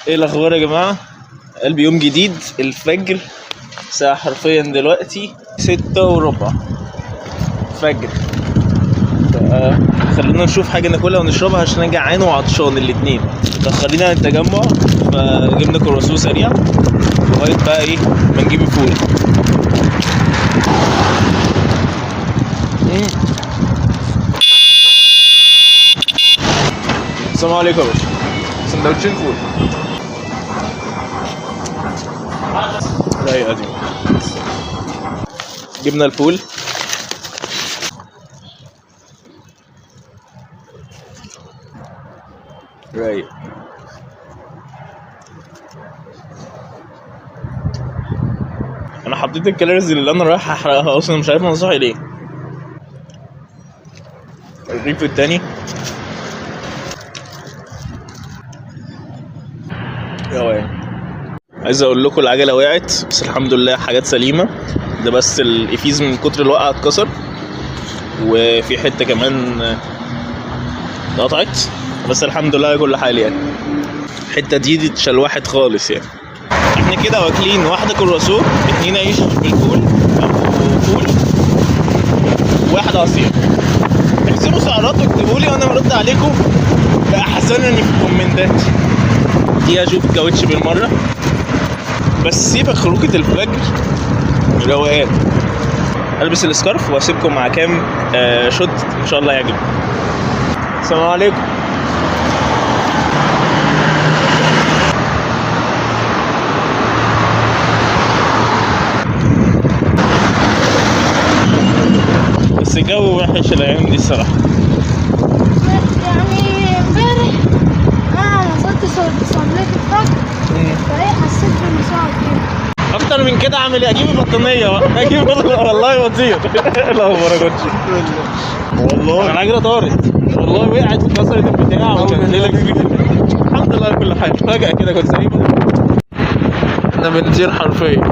ايه الاخبار يا جماعة؟ قلب يوم جديد، الفجر الساعة حرفيا دلوقتي 6:15 فجر. خلونا نشوف حاجة ناكلها ونشربها عشان انا جعان وعطشان الاتنين. اتاخرين عن التجمع فجبنا كرواسون سريع لغاية بقى ايه ما نجيب الفول. السلام عليكم يا باشا، سندوتشين فول. لا يا قديم، جبنا الفول. رايق. انا حطيت ال calories اللي انا رايح احرقها اصلا، مش عارف انا صاحي ليه. الرغيف التاني يا وين. عايز اقول لكم العجلة وقعت، بس الحمد لله حاجات سليمة. ده بس الافيز من كتر الوقعة اتكسر، وفي حتة كمان اتقطعت، بس الحمد لله على كل حال. الحتة دي اتشلوحت خالص. احنا كده واكلين واحدة كرواسون، 2 عيش بالفول او فول، وواحد عصير. احسبوا سعرات واكتبوا لي وانا برد عليكم باحسنني في الكومنتات. دي اشوف الكاوتش بالمرة. بس سيبك خروجة الفجر روقان. البس السكارف واسيبكم مع كام شوت ان شاء الله يعجبكم. السلام عليكم. بس الجو وحش الايام دي الصراحة. يعني امبارح انا نزلت صليت الفجر، فايه حسيت بالمصاب كده. اكتر من كده اعمل ايه؟ اجيب البطانيه بقى، اجيب والله بطير. لا ما كنتش والله العجلة طارت والله، وقعت وكسرت البتاع وكانت ليلة كبيرة. الحمد لله على كل حال. فجاة كده كنت سايبها، احنا بنطير حرفيا.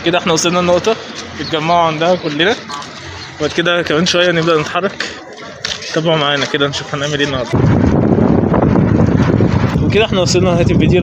كده احنا وصلنا النقطة اتجمعوا عندها كلنا، وبعد كده كمان شوية نبدأ نتحرك. تابعوا معانا كده نشوف هنعمل ايه النهاردة. وكده احنا وصلنا لنهاية الفيديو.